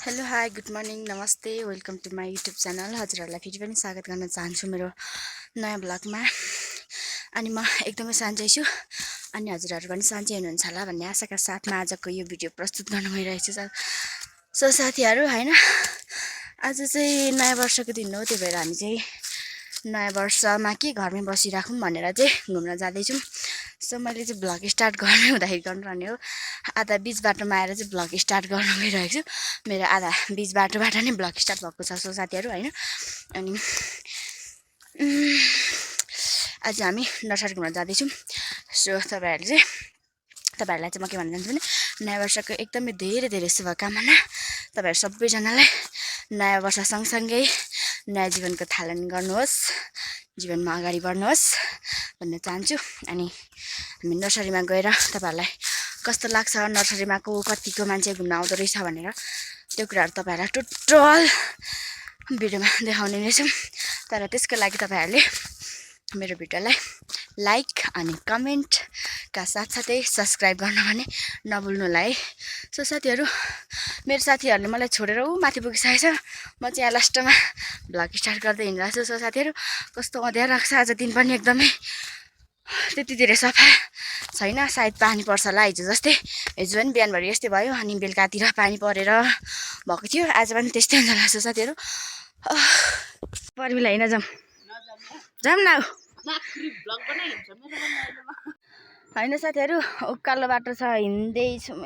Hello hi good morning नमस्ते welcome to my YouTube channel हजुरहरूलाई फेरि पनि स्वागत गर्न चाहन्छु मेरो नयाँ ब्लगमा। अनि म एकदमै सन्चै छु अनि हजुरहरू पनि सन्चै हुनुहुन्छ होला भन्ने आशाका साथमा आजको यो भिडियो प्रस्तुत गर्न गइरहेको छु। सो साथीहरू हैन, आज चाहिँ नयाँ वर्षको दिन हो, त्यही भएर हामी चाहिँ नयाँ वर्षमा के घरमै बसिराखौँ भनेर चाहिँ घुम्न जाँदैछौँ। सो मैले चाहिँ भ्लग स्टार्ट गर्नु हुँदाखेरि गर्नुपर्ने हो, आधा बिच बाटोमा आएर चाहिँ भ्लग स्टार्ट गर्न गइरहेको छु। मेरो आधा बिच बाटोबाट नै भ्लग स्टार्ट भएको छ। सो साथीहरू हैन, अनि आज हामी नर्सरी घुम्न जाँदैछौँ। सो तपाईँहरूलाई चाहिँ म के भन्न चाहन्छु भने नयाँ वर्षको एकदमै धेरै धेरै शुभकामना। तपाईँहरू सबैजनालाई नयाँ वर्ष सँगसँगै नयाँ जीवनको थालन गर्नुहोस्, जीवनमा अगाडि बढ्नुहोस् भन्न चाहन्छु। अनि हामी नर्सरीमा गएर तपाईँहरूलाई कस्तो लाग्छ, नर्सरीमा कतिको मान्छे घुम्न आउँदो रहेछ भनेर त्यो कुराहरू तपाईँहरूलाई टोटल भिडियोमा देखाउने रहेछौँ। तर त्यसको लागि तपाईँहरूले मेरो भिडियोलाई लाइक अनि कमेन्टका साथसाथै सब्सक्राइब गर्न भने नभुल्नु होला है। सो साथीहरू, मेरो साथीहरूले मलाई छोडेर माथि पुगिसकेको छ, म चाहिँ यहाँ लास्टमा भ्लग स्टार्ट गर्दै हिँडिरहेको छु। सो साथीहरू, कस्तो अँध्यारो लाग्छ, आज दिन पनि एकदमै त्यति धेरै सफा छैन, सायद पानी पर्छ होला हिजो जस्तै। हिजो पनि बिहानभरि यस्तै भयो अनि बेलुकातिर पानी परेर भएको थियो, आज पनि त्यस्तै हुन्छ होला। सो साथीहरू, पर्मिला होइन जाऊँ न होइन साथीहरू, उकालो बाटो छ, हिँड्दैछौँ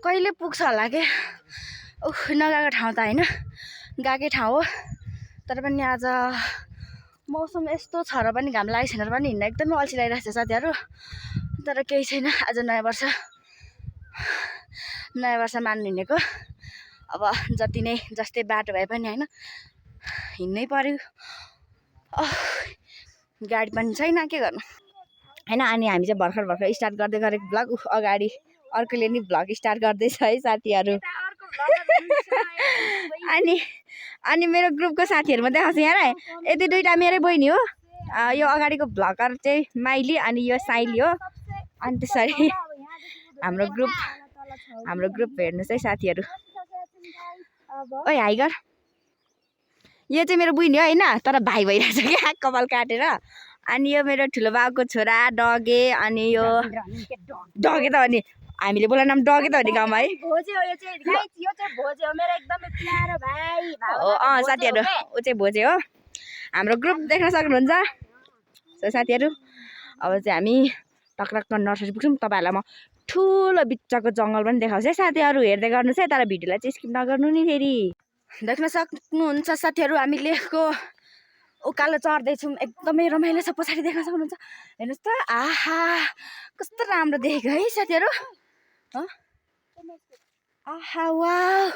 कहिले पुग्छ होला के। नगएको ठाउँ त होइन, गएकै ठाउँ हो, तर पनि आज मौसम यस्तो छ र पनि घाम लागेको छैन र पनि हिँड्न एकदमै अल्छी लागिरहेको छ साथीहरू। तर केही छैन, आज नयाँ वर्ष मान्नु हिँडेको। अब जति नै जस्तै बाटो भए पनि होइन, हिँड्नै पर्यो, गाडी पनि छैन, के गर्नु होइन। अनि हामी चाहिँ भर्खर स्टार्ट गर्दै गरेको भ्लग, अगाडि अर्कोले नि भ्लग स्टार्ट गर्दैछ है साथीहरू। अनि मेरो ग्रुपको साथीहरूमा देखाउँछु यहाँ, यति दुईवटा मेरै बहिनी हो। यो अगाडिको भ्लगर चाहिँ माइली अनि यो साइली हो। अनि त्यसरी हाम्रो ग्रुप हेर्नुहोस् है साथीहरू। ओइ हाइगर, यो चाहिँ मेरो बहिनी हो होइन, तर भाइ भइरहेछ क्या कपाल काटेर। अनि यो मेरो ठुलो बाबुको छोरा डगे, अनि यो डगे त हो नि, हामीले बोला नाम डगे त हो नि गाउँमा है। साथीहरू, ऊ चाहिँ भोजे हो। हाम्रो ग्रुप देख्न सक्नुहुन्छ। सो साथीहरू, अब चाहिँ हामी टक्रक्क नर्सरी पुग्छौँ। तपाईँहरूलाई म ठुलो बिचको जङ्गल पनि देखाउँछु है साथीहरू, हेर्दै गर्नुहोस् है, तर भिडियोलाई चाहिँ स्किप नगर्नु नि। फेरि देख्न सक्नुहुन्छ साथीहरू, हामी लेखको उकालो चढ्दैछौँ, एकदमै रमाइलो छ। पछाडि देख्न सक्नुहुन्छ, हेर्नुहोस् त, आहा कस्तो राम्रो देखेको है साथीहरू। आहा वाह,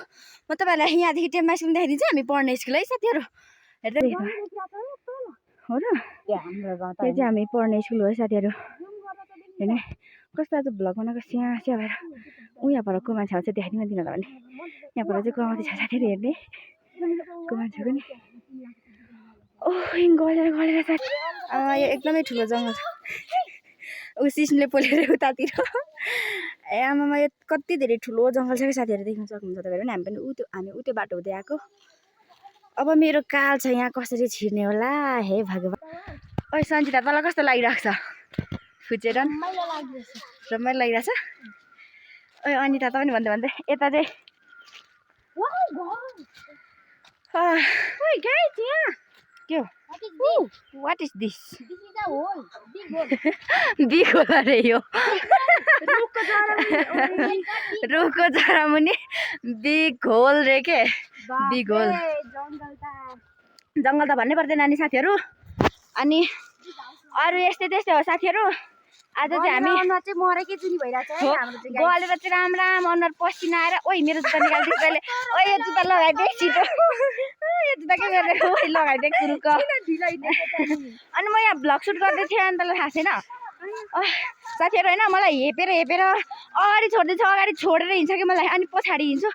म तपाईँहरूलाई यहाँदेखि टेम्बा स्कुल देखाइदिन्छु, हामी पढ्ने स्कुल है साथीहरू। हेर्दै हो र, यो चाहिँ हामी पढ्ने स्कुल हो है साथीहरू। होइन कस्तो आज भ्लग बनाएको स्याहाँ भएर यहाँ पर को मान्छे आउँछ देखाइदिनु दिनु होला भने, यहाँ पर चाहिँ को आउँदैछ साथीहरू, हेर्ने को मान्छे पनि। गलेर साथी, यो एकदमै ठुलो जङ्गल छ। ऊ सिस्नुले पोलेर उतातिर, ए आमामा यो कति धेरै ठुलो जङ्गल छ कि साथीहरू, देख्न सक्नुहुन्छ तपाईँहरू पनि। हामी त्यो बाटो हुँदै आएको। अब मेरो काल छ यहाँ, कसरी छिर्ने होला हे भगवान्। ओइ सन्जिता, तँलाई कस्तो लागिरहेको छ फुचेर? रमाइलो लागिरहेछ। ओइ अनिता, त पनि भन्दै यता चाहिँ के हो? What is this? Big hole अरे यो, रुखको जरा मुनि बिग होल रे के, बिग होल। जङ्गल त भन्नै पर्दैन नि साथीहरू। अनि अरू यस्तै त्यस्तै हो साथीहरू। आज चाहिँ हामी मरेकै जुनी भइरहेछ है हाम्रो चाहिँ, गलेर चाहिँ राम अनुहार पसिना आएर। ओइ मेरो जुत्ता निकालिदियो पहिले, ओइ यो जुत्ता लगाइदिए छिटो, यो जुत्ता के गरेर लगाइदिए कुरुक। अनि म यहाँ भ्लग सुट गर्दै थिएँ, अनि तँलाई थाहा छैन साथीहरू होइन, मलाई हेपेर अगाडि छोडिदिन्छ, अगाडि छोडेर हिँड्छ कि मलाई, अनि पछाडि हिँड्छु,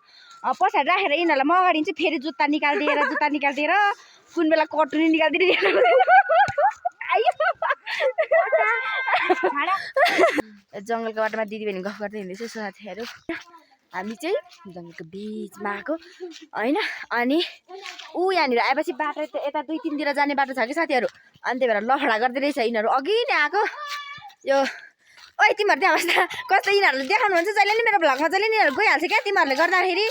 पछाडि राखेर यिनीहरूलाई म अगाडि हिँड्छु, फेरि जुत्ता निकालिदिएर कुन बेला कटुरी निकालिदिएर जङ्गलको बाटोमा दिदीबहिनी गफ गर्दै हिँड्दैछु साथीहरू। हामी चाहिँ जङ्गलको बिचमा आएको होइन अनि ऊ यहाँनिर आएपछि बाटो यता 2-3 तिर जाने बाटो छ कि साथीहरू अनि त्यही भएर लफडा गर्दै रहेछ यिनीहरू अघि नै आएको यो ओइ तिमीहरू त्यहाँ बस्दा कस्तो यिनीहरूले देखाउनुहुन्छ जहिले नि मेरो भ्लगमा जहिले नि यिनीहरू गइहाल्छ क्या तिमीहरूले गर्दाखेरि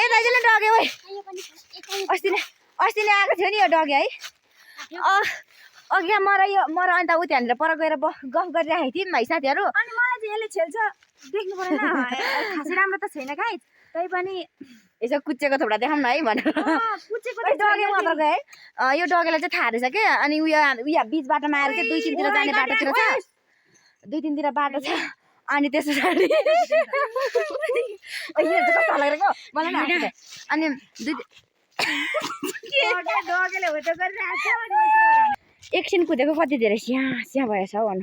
यता चाहिँ डगे ओइ अस्ति नै आएको थियो नि यो डगे है अघि म र अन्त ऊ त्यहाँनिर पर गएर गफ गरिराखेको थियौँ भाइ साथीहरू अनि मलाई चाहिँ यसले छेल्छ देख्नु परेन खासै राम्रो त छैन गाई तै पनि यसो कुचेको थोपडा देखाउँ न है भनेर डगे मात्र गयो है यो डगेलाई चाहिँ थाहा रहेछ क्या अनि उयो बिच बाटोमा आएर चाहिँ 2-3 तिर जाने बाटोतिर छ 2-3 तिर बाटो छ अनि त्यसो गरी कस्तो लागेको मलाई नि अनि डगेले हो त गरिरहेको एकछिन कुदेको कति धेरै स्या भएछ हौ भन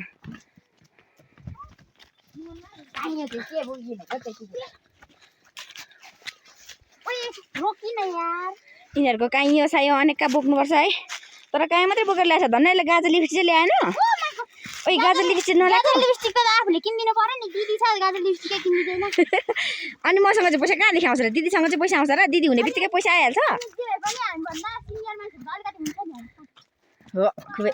यिनीहरूको काहीँ सायो अनेकका बोक्नुपर्छ है तर काहीँ मात्रै बोकेर ल्याएछ धन्यले गाजर लिपस्टिक चाहिँ ल्याएन ओइ गाजर लिपस्टिक नल्याएको लिपस्टिक त आफूले किनिदिनु पर्यो नि दिदी छ गाजर लिपस्टिक किनिदिदैन अनि मसँग चाहिँ पैसा कहाँदेखि आउँछ र दिदीसँग चाहिँ पैसा आउँछ र दिदी हुने बित्तिकै पैसा आइहाल्छ हो खुबै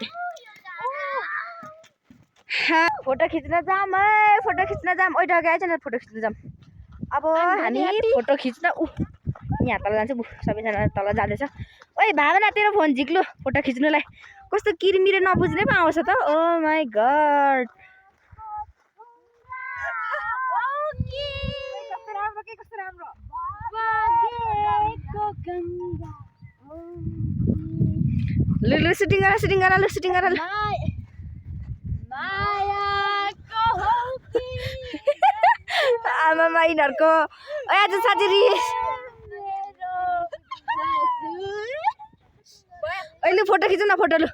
फोटो खिच्न जाम है फोटो खिच्न जाम ओइ डगे आएछ न फोटो खिच्न जाम अब हामी फोटो खिच्न यहाँ तल जान्छ सबैजना तल जाँदैछ ओइ भावना तेरो फोन झिक्लु फोटो खिच्नुलाई कस्तो किरमिरे नबुझ्ने पो आउँछ त ओ माई गड लु सुटिङ गर लु सुटिङ गर आमा यिनीहरूको आज साँच्चै रिस अहिले फोटो खिचौँ न फोटो लु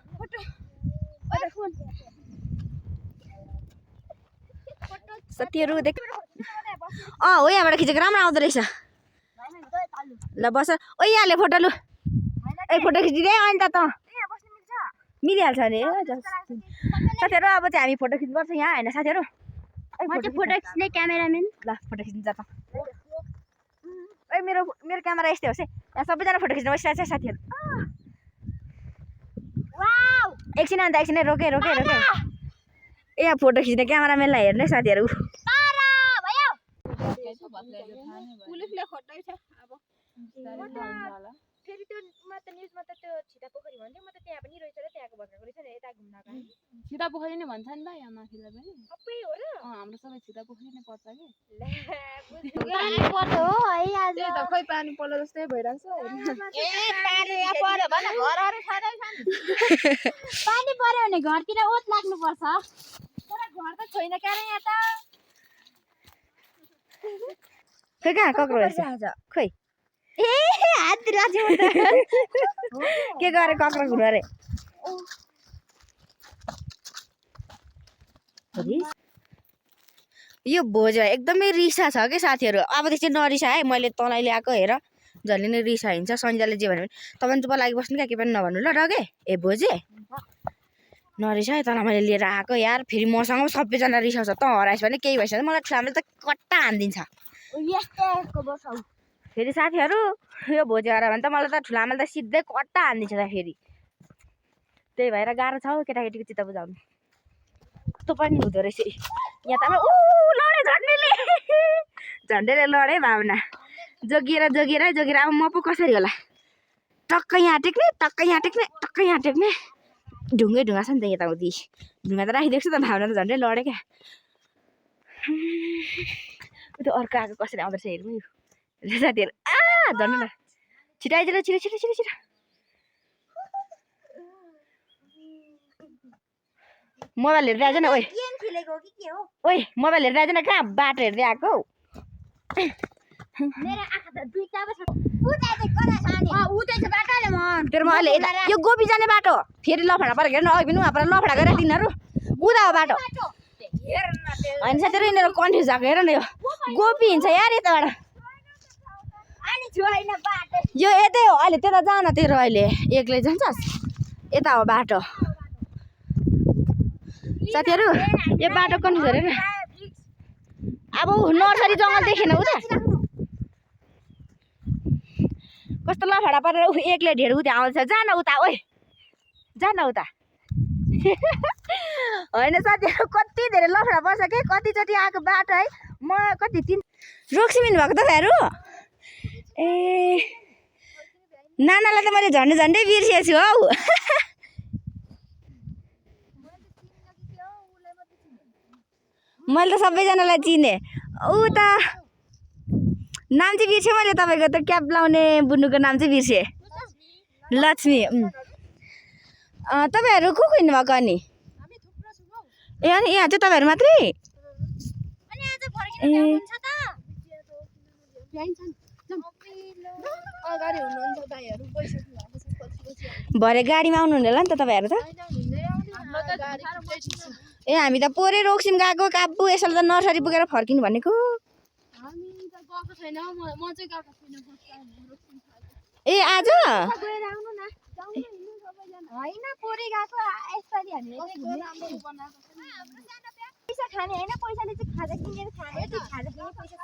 साथीहरू देख हो यहाँबाट खिचेको राम्रो आउँदो रहेछ ल बस ओ यहाँले फोटो लु ए फोटो खिचिदिए अनि त मिलिहाल्छ नि साथीहरू अब चाहिँ हामी फोटो खिच्नुपर्छ यहाँ होइन साथीहरू फोटो खिच्ने क्यामेराम्यान ल फोटो खिच्नु जा त ए मेरो क्यामेरा यस्तै होस् है यहाँ सबैजना फोटो खिच्नु बसिरहेको छ साथीहरू एकछिन अन्त एकछिन रोके ए यहाँ फोटो खिच्ने क्यामेराम्यानलाई हेर्ने साथीहरू फेरि त्यो न्युजमा त त्यो छिटा पोखरी भन्थ्यो म त त्यहाँ पनि रहेछ र त्यहाँको भर्काको रहेछ नि यता घुम्न गएँ छिटा पोखरी नै भन्छ नि त यहाँ माथिलाई पनि सबै हो र हाम्रो सबै छिटा पोखरी नै पर्छ कि पानी पर्यो हो है आज त्यही त खोइ पानी पर्लो जस्तै भइरहेछ पानी पर्यो भने घरहरु छँदै छ नि पानी पर्यो भने घरतिर ओत लाग्नु पर्छ तर घर त छैन क्यारे यहाँ त खै कहाँ कक्रोच खै ए हात राख्यो के गरे कक्रोच हुनु अरे यो भोज एकदमै रिसा छ कि साथीहरू अबदेखि चाहिँ नरिसा है मैले तँलाई ल्याएको हेर जसले नै रिसा हिँड्छ सन्जाले जे भन्यो भने तपाईँ चुप लागि बस्नु क्या के पनि नभन्नु ल डगे ए भोजे नरिसा है तँलाई मैले लिएर आएको यार फेरि मसँग सबैजना रिसाउँछ त हराएछ भने केही भएछ भने मलाई ठुलाले त कट्टा हानिदिन्छ फेरि साथीहरू यो भोजे हरा भने त मलाई त ठुलामाले त सिधै कट्टा हानिदिन्छ त फेरि त्यही भएर गाह्रो छ हौ केटाकेटीको चित्त बुझाउनु कस्तो पनि हुँदो रहेछ यहाँ त लडे झन्डेले लडे भावना जोगिएर अब म पो कसरी होला टक्कै यहाँ टेक्ने ढुङ्गै ढुङ्गा छ नि त यताउति ढुङ्गा त राखिदिएको छु त भावना त झन्डै लडे क्या त्यो अर्को आएको कसरी आउँदो रहेछ हेर्नु साथीहरू झन्डै ल छिटो आइदिएर छिटो मोबाइल हेर्दै आएछ न ओइ मोबाइल हेर्दै आएछ न कहाँ बाटो हेर्दै आएको यो गोपी जाने बाटो फेरि लफडा परेको हेर्नु अघि पनि उहाँ लफडा गरेर तिनीहरू उदा हो बाटो होइन साथीहरू यिनीहरू कन्फ्युज भएको हेर न यो गोपी हिँड्छ यार यताबाट यो यतै हो अहिले त्यता जान तेरो अहिले एक्लै जान्छस् यता हो बाटो साथीहरू यो बाटो कन्फ्युज हेर अब नर्सरी जङ्गल देखेन उता कस्तो लफडा परेर एक्लै ढेड उता आउँछ जान उता ओइ जान उता होइन साथीहरू कति धेरै लफडा पर्छ कि कतिचोटि आएको बाटो है म कति 3 रोक्सिमिन भएको तपाईँहरू ए नानालाई त मैले झन्डै बिर्सेछु हौ मैले त सबैजनालाई चिने ऊ त नाम चाहिँ बिर्सेँ मैले तपाईँको त क्याप लाउने बुनुको नाम चाहिँ बिर्सेँ लक्ष्मी तपाईँहरू को हिँड्नुभएको अनि ए अनि यहाँ चाहिँ तपाईँहरू मात्रै भरे गाडीमा आउनुहुने होला नि त तपाईँहरू त ए हामी त पोरै रोक्सिम गएको काबु यसो त नर्सरी पुगेर फर्किनु भनेको ए आज होइन पोरे गएको यसपालि हामी पैसा खाने होइन पैसाले चाहिँ खाजा किनेर खाने त्यो खाजा किने पैसा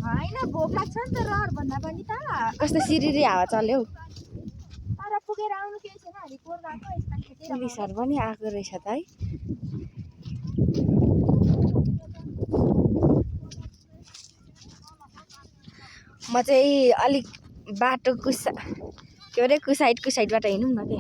होइन भोक लाग्छ नि त रहर भन्दा पनि त कस्तो सिरिरी हावा चल्यो तर पुगेर आउनु केही छैन हामी पोर गएको यसपालि पुलिसहरू पनि आएको रहेछ त है म चाहिँ अलिक बाटो के अरे कुसाइडबाट हिँडौँ न के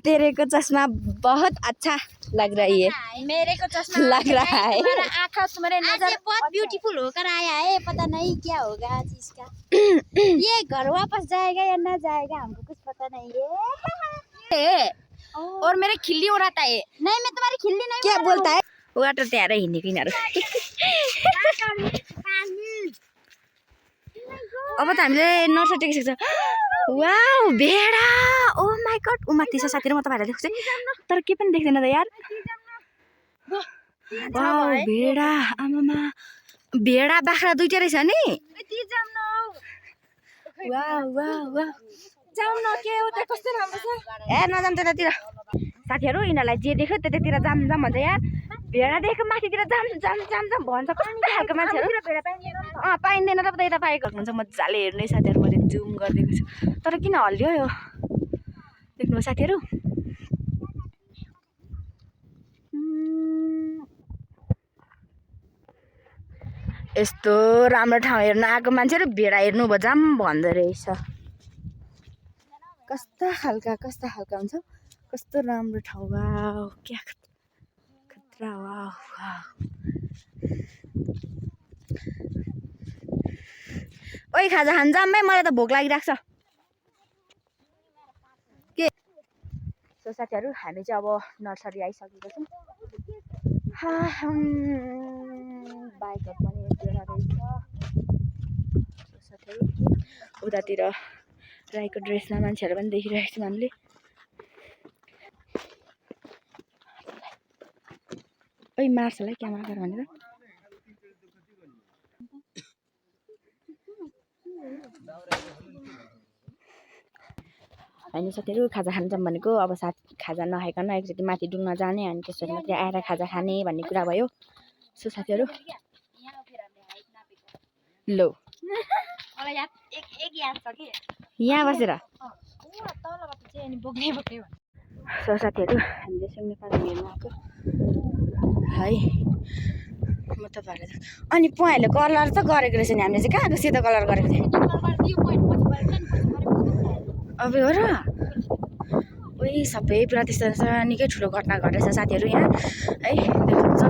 तेरे को चश्मा बहुत अच्छा लग रही है मेरे को चश्मा लग रहा है तुम्हारा आँखा तुम्हारे नजर बहुत ब्यूटीफुल होकर आया है पता नहीं क्या होगा आज इसका ये घर वापस जाएगा या ना जाएगा हमको कुछ पता नहीं है और मेरे खिल्ली उड़ाता है नहीं मैं तुम्हारी खिल्ली नहीं क्या बोलता है वाटर त्याएर हिँडेको यिनीहरू अब त हामीले नर्सरी टेकिसकेको छ वाउ भेडा ओ माई गड ऊ माथि छ साथीहरू म तपाईँहरूलाई देख्छु तर के पनि देख्दैन त यार वाउ भेडा आमामा भेडा बाख्रा दुईटा रहेछ नि वाउ वाउ वाउ जाऊ न के उता कस्तो राम्रो छ ए नजाम त्यतातिर साथीहरू यिनीहरूलाई जे देख्यो त्यतातिर जाम जाम भन्छ यार भेडा देख्यो माथितिर जाम जाम जाम जाम भन्छ कस्तो खालको मान्छेहरू पाइँदैन र यता पाएको हुन्छ मजाले हेर्ने साथीहरू मैले जुम गरिदिएको छु तर किन हल्लियो यो देख्नु साथीहरू यस्तो राम्रो ठाउँ हेर्न आएको मान्छेहरू भेडा हेर्नु भयो जाम भन्दो रहेछ कस्ता खालका हुन्छ कस्तो राम्रो ठाउँ वाउ क्या खतरा वाउ वाउ ओइ खाजा खान जाम है मलाई त भोक लागिरहेको छ के सो साथीहरू हामी चाहिँ अब नर्सरी आइसकेको छौँ बाइकहरू पनि एकजना रहेछ साथीहरू उतातिर राईको ड्रेसमा मान्छेहरू पनि देखिरहेको छौँ हामीले ओइ मार्छ होला क्यामेरा भनेर होइन साथीहरू खाजा खान जाऊँ भनेको अब खाजा नखाइकन एकचोटि माथि डुल्न जाने अनि त्यसपछि मात्रै आएर खाजा खाने भन्ने कुरा भयो सो साथीहरू लो यहाँ बसेर सो साथीहरू हामीले सुन्ने पाराले हेर्नु आएको है म तपाईँहरूलाई अनि पहिले कलर त गरेको रहेछ नि हामीले चाहिँ कहाँको सेतो कलर गरेको थियो अब हो र ओइ सबै पुरा त्यस्तो निकै ठुलो घटना घटेछ साथीहरू यहाँ है देख्नुहुन्छ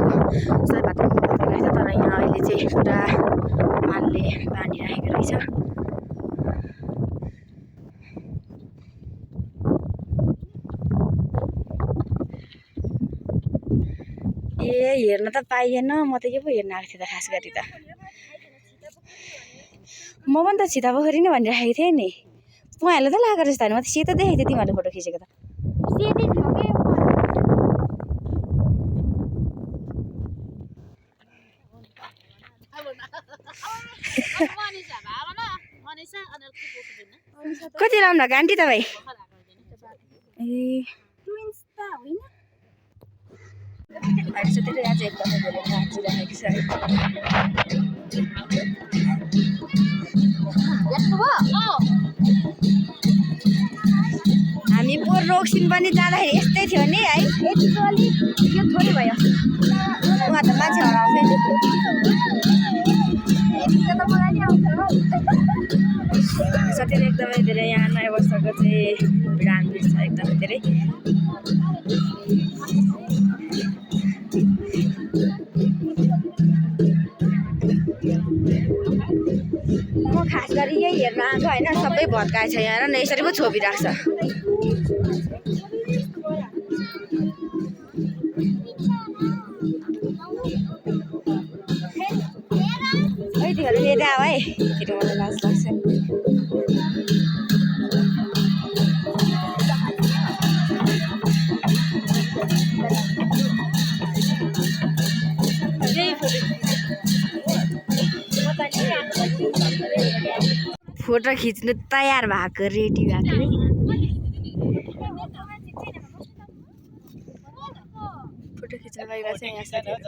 सयपात्र रहेछ तर यहाँ अहिले चाहिँ पुरा पालले बाँधिराखेको रहेछ ए हेर्न त पाइएन म त के पो हेर्न आएको थिएँ त खास गरी त म पनि त छितापोखरी नै भनिराखेको थिएँ नि उहाँहरूले त लगाएको रहेछ त म त सेतो देखेको थिएँ तिमीहरूले फोटो खिचेको त कति राम्रो आन्टी तपाईँ ए अहिले चाहिँ त्यही आज एकदमै धेरै नाचिरहेको छ है। हामी पोहोर रोक्सिन पनि जाँदाखेरि यस्तै थियो नि है। यति चाहिँ अलिक यो थोरै भयो उहाँ त मान्छे हराउँछ नि। यतिको त मलाई नि आउँछ हौ। साथीहरू एकदमै धेरै यहाँ नयाँ वर्षको चाहिँ भिड हान्दिन्छ एकदमै धेरै। म खास गरी यही हेर्न आएको होइन, सबै भत्काएछ यहाँ र यसरी पो छोपिरहेको छ। यतिखेर यता आऊ है, फेरि मलाई लाज लाग्छ। फोटो खिच्नु तयार भएको, रेडी भएको नि। फोटो खिच्नु गइरहेको छ यहाँ साथीहरू।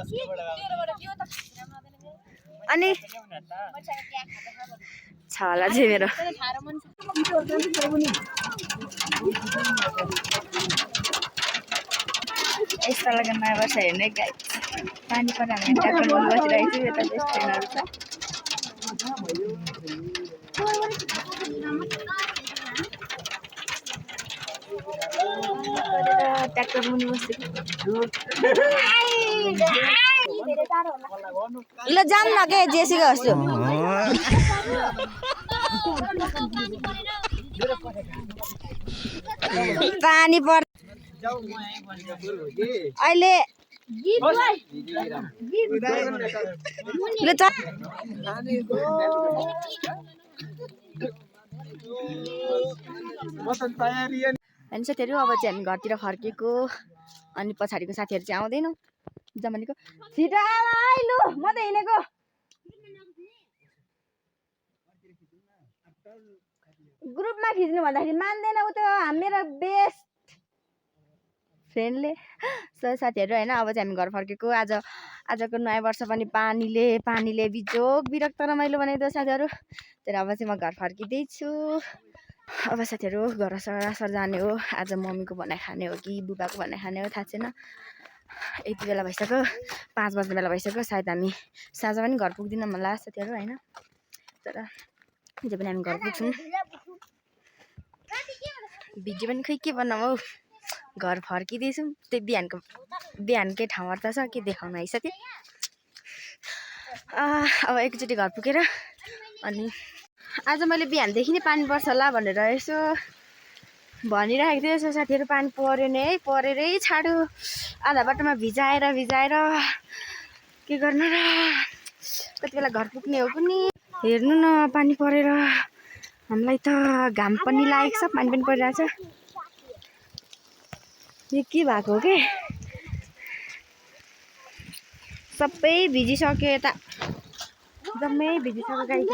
अनि छ होला चाहिँ मेरो। यस्तो लाग्यो नयाँ वर्ष हेर्ने गाई पानी पर्दा हामी ट्याक्टर बसिरहेको छु। यता रेस्टुरेन्टहरू छ। ट्याक्टर मुनि बसेको ल जाम न के जेसीको जस्तो। पानी पर् अहिले होइन साथीहरू अब चाहिँ हामी घरतिर फर्केको। अनि पछाडिको साथीहरू चाहिँ आउँदैन। जमानीको छिटो आइलु म त हिँडेको। ग्रुपमा खिच्नु भन्दाखेरि मान्दैन उ त मेरो बेस्ट फ्रेन्डले। साथीहरू होइन अब चाहिँ हामी घर फर्केको। आजको नयाँ वर्ष पनि पानीले बिजोग बिरक्त रमाइलो बनाइदियो साथीहरू। तर अब चाहिँ म घर फर्किँदैछु। अब साथीहरू घर सर जाने हो। आज मम्मीको बनाइ खाने हो कि बुबाको बनाइ खाने हो थाहा छैन। यति बेला भइसक्यो, 5 बज्ने बेला भइसक्यो। सायद हामी साँझ पनि घर पुग्दिनँ होला साथीहरू होइन। तर हिजो पनि हामी घर पुग्छौँ। भिडियो पनि खै के बनाऊँ हौ। घर फर्किँदैछौँ। त्यो बिहानकै ठाउँहरू त छ के देखाउनु है साथी। अब एकचोटि घर पुगेर अनि आज मैले बिहानदेखि नै पानी पर्छ होला भनेर यसो भनिरहेको थिएँ। यसो साथीहरू पानी पऱ्यो नि है, परेरै छाड्यो। आधा बाटोमा भिजाएर के गर्नु र। कति बेला घर पुग्ने हो पनि। हेर्नु न पानी परेर हामीलाई त घाम पनि लागेको छ, पानी पनि परिरहेछ। यो के भएको हो के सबै भिजिसक्यो। यता जम्मै भिजिसक्यो गाई।